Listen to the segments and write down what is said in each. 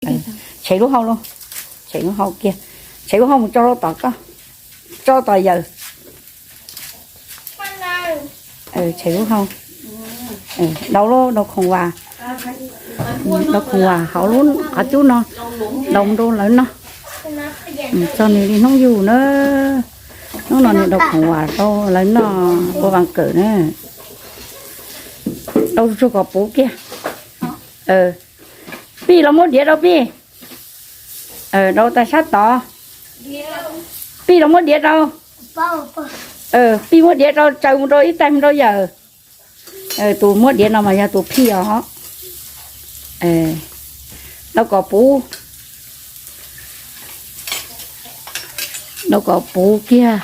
Tshem lub hau lauj, tshem lub hau kiag, tshem lub hau mus tso rau tom koj, tso tom yawm. Tshem lub hau, dau lauj, dau khoom vas, dau khoom vas hauv lub qhov cub no, dau rau lawv noj, txog nws li hnub yug na. Hnub no nws dau khoom vas rau lawv noj ua vas kawm na. Dau tsuag kom puv kiag. Pij los muab diav rau Pij. Dau tas sab tod. Pij los muab diav rau. Pij muab diav rau, tsaws mus rau ib taig mus rau yawm. Tus muab diav no mas yog tus phij os. Dau kom puv, dau kom puv kiag.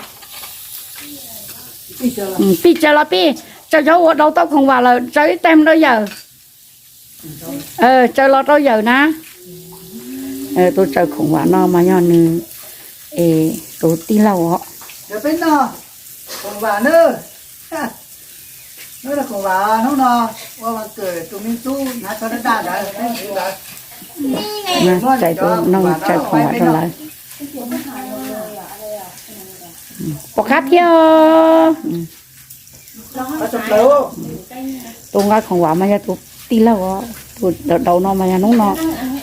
Pij tsaws los Pij, tsaws cov uas dau tau khoom vam lawm tsaws ib taig mus rau yawm. Tsaws los rau yawm na. Tus tsaws khoom vam no mas yog nws, tus tij laug os. Peb noj khoom vam na, noj khoom vam hnub no ua vas kawm tus me tub hnav tsho daj daj ntawd, peb ntxiv ntawd. Tsaws tus no tsaws khoom vam rau lawv. Pom qab thiab. Tus nqa khoom vam mas yog tus tij laug os, tus dau no mas yog hnub no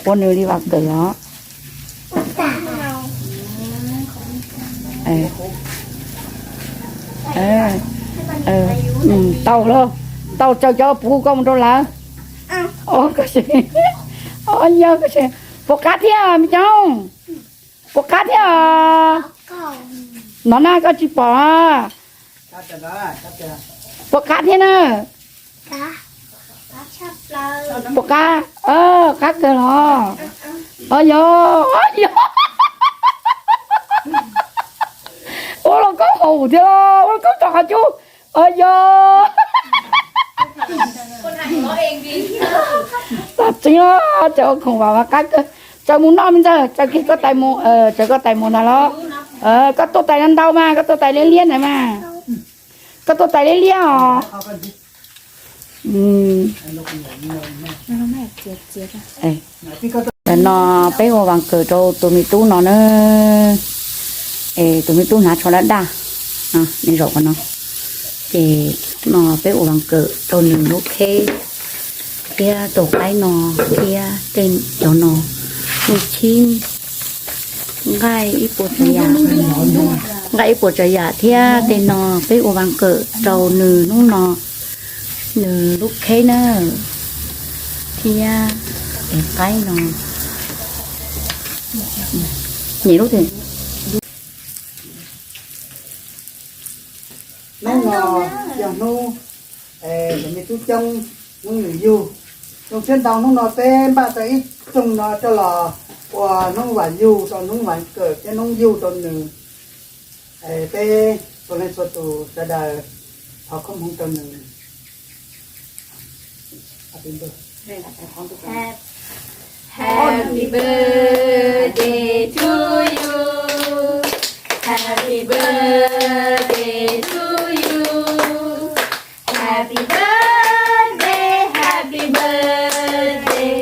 ua nws li vas kawm os. Tau lauj, tau tsaws cov puv koj mus rau lawv. Yog, pom qab thiab me coob, pom qab thiab os. No na koj tsis pom. Pom qab thiab na. Pom qab, qab kawg los. Yog, yog. Ua los koj haum thiab los ua los koj rov qab cub. Yog. Txog tseeb, tsaws khoom vam mas qab kawg. Tsaws mus noj me ntxawg, tsaws kiag koj tais mus, tsaws koj tais mus ntag los. Koj tuaj tais ntau ntau mas, koj tuaj tais liab liab ntawd mas. Koj tuaj tais liab liab os. Ntawm no peb ua vas kawm rau tus me tub no na. Es tus me tub hnav tsho daj daj, nej zaum qhov no. Ces no peb ua vas kawm rau nws lub kheb thiab tus qaib no thiab tej cov no, lub chib nqaij ib puas tsav yam, nqaij ib puas tsav yam thiab tej no peb ua vas kawm rau nws hnub no, nws lub kheb na, thiab es qaib no. Nyem lub twg? Hnub no yog hnub me tub coob, hnub nws yug. Zoo siab ntau hnub no peb npaj tau ib rooj no coj los ua hnub vas yug rau, hnub vas kawm thiab hnub yug rau nws. Peb txhua leej txhua tus sawv daws thov koob hmoov rau nws. Happy birthday to you. Happy birthday to you. Happy birthday, happy birthday,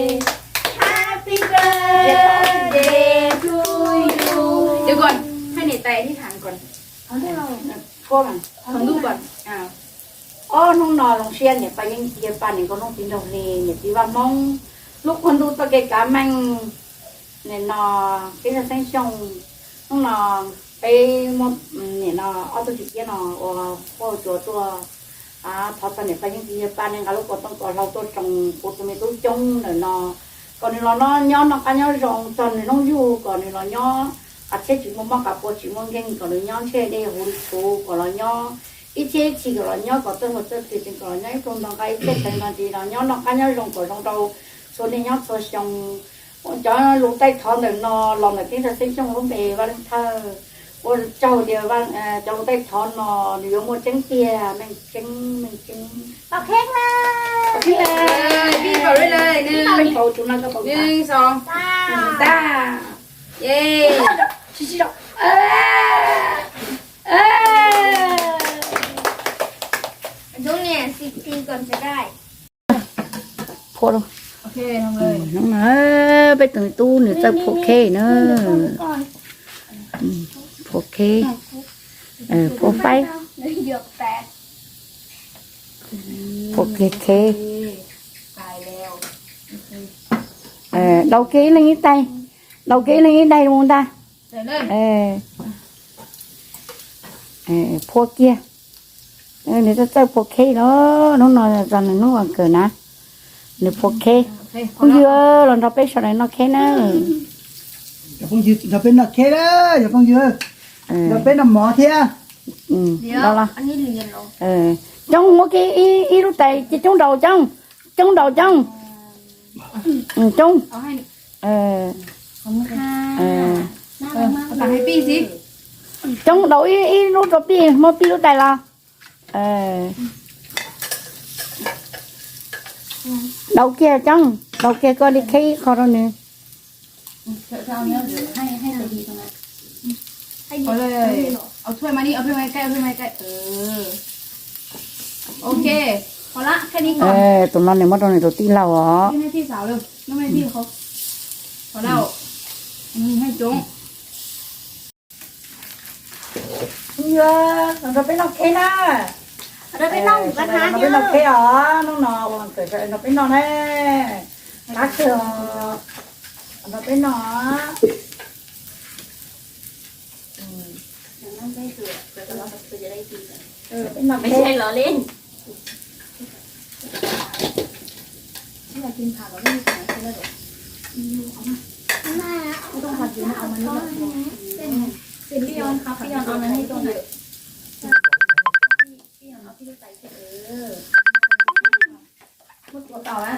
happy birthday to you. Tus koj, hais niam tais thiab hais koj, qhov ntuj koj. Ob hnub no zoo siab niam pog Yeeb Txiv Yawg Paj niam nkauj Hnub Txiv Nraug Hli, niam txiv Vaj Hmoob, lub qhov ntuj txoj kev kav meej, nim no peb yog Xeeb Xyooj, hnub no peb muab nim no ob tug txiv kiab no ua huab cua tuaj thov txog niam pog Yeeb Txiv Yawg Paj nej nqa lub kaus tooj kaus hlau tuaj tsoo kuv tus me tub coob ntawm no, kom nws los nyob noj qab nyob zoo txog nws hnub yug, kom nws los nyob qab tsheb tsis muaj mob, qab pua tsis muaj nkeeg, kom nws nyob ntsej dej huv li tshua, kom los nyob ib txhiab ib txhis, kom los nyob kom txawj hlua txawj twg tseem kom los nyob ib pluag nto nqa ib txhiab tawv nto ntsis, los nyob noj qab nyob zoo kom zoo rau txhua niaj nyob txhua xyoo. Cov lus taij thov ntawm no los ntawm teb chaws Xeeb Xyooj lub npe Vaj Leej Thawj, ua tsaug tias cov lus taij thov no nws yuav muaj tseeb tiag, meej tseeb meej tseeb. Peb paus tus no koj paus tas. Phua lawm. Hnub no peb tus tub nws txawj phua kheb na. Phua kheb, phua faib, phua kheb kheb. Daus kiag ib leeg ib daim, daus kiag ib leeg ib daim mus ntag. Phua kiag. Nws txawj txawj phua kheb los hnub no txog nws hnub vas kawm na, nws phua kheb. Phooj ywg los nrog peb sawv daws noj kheb na. Nrog peb noj kheb, nrog peb noj mov thiab. Coob muab kiag ib lub tais cia coob daus coob, coob daus coob, coob. Coob daus ib lub rau pij, muab pij lub tais los. Daus kiag coob, daus kiag koj li kheb ib qho rau nws. Tus no nws muab rau nws tus tij laug os. Nrog peb noj kheb na. Nrog peb noj kheb os, hnub no ua vas kawm sawv daws nrog peb noj na. Qab kawg os, nrog peb noj. Muab tuav tau na.